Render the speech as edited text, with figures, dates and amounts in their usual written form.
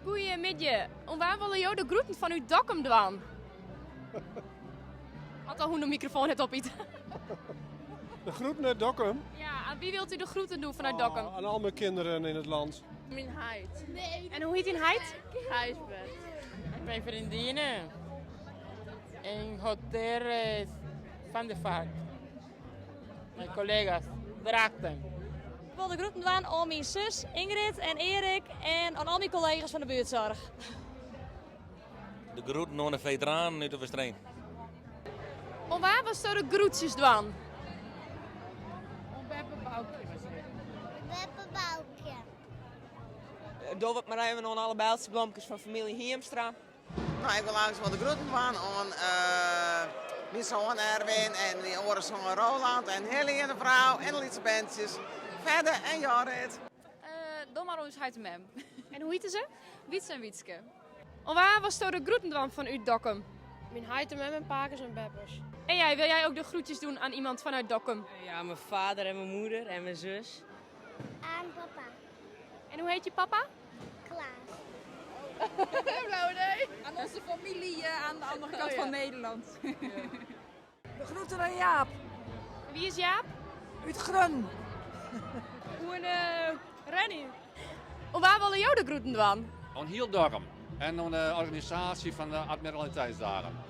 Goeiemiddei. Oan wa wolle jo de groeten fanút Dokkum dwaan? At al hûn de mikrofoon net opyt. De groeten uit Dokkum? Ja, aan wie wilt u de groeten doen vanuit Dokkum? Oh, aan al mijn kinderen in het land. Myn heit. En hoe hjit dyn heit? Gijsbert. Mijn vriendinnen. In hotel Van de Vaart. Mijn collega's. Drachten. Ik wol de groeten dwaan oan myn sus Ingrid en Erik en oan al myn kollega's fan de buertsoarch. De groeten oan de feteranen út de Westereen. Oan wa wolsto de groetsjes dwaan? Oan beppe Boukje. Beppe Boukje. Doch it mar even oan alle bijltsjeblomkes fan famylje Hiemstra. No, ik wol eins wol de groeten dwaan oan myn soan Erwin en myn oare soan Roland en Hilly en de frou en de lytse berntsjes Fedde en Jorrit. Doch mar oan ús heit en mem. En hoe hite se? Wietse en Wietske. Oan wa wolsto de groeten dwaan fanút Dokkum? Myn heit en mem en pakes en beppes. En jij, wil jij ook de groetjes doen aan iemand vanuit Dokkum? Ja, mijn vader en mijn moeder en mijn zus. Aan papa. En hoe heet je papa? Klaas. Flauw idee. Aan onze familie aan de andere kant van Nederland. De groeten aan Jaap. Wie is Jaap? Út Grun. Oan Rennie. Oan wa wolle jo de groeten dwaan? Oan hiel Dokkum en oan de organisaasje fan de Admiraliteitsdagen.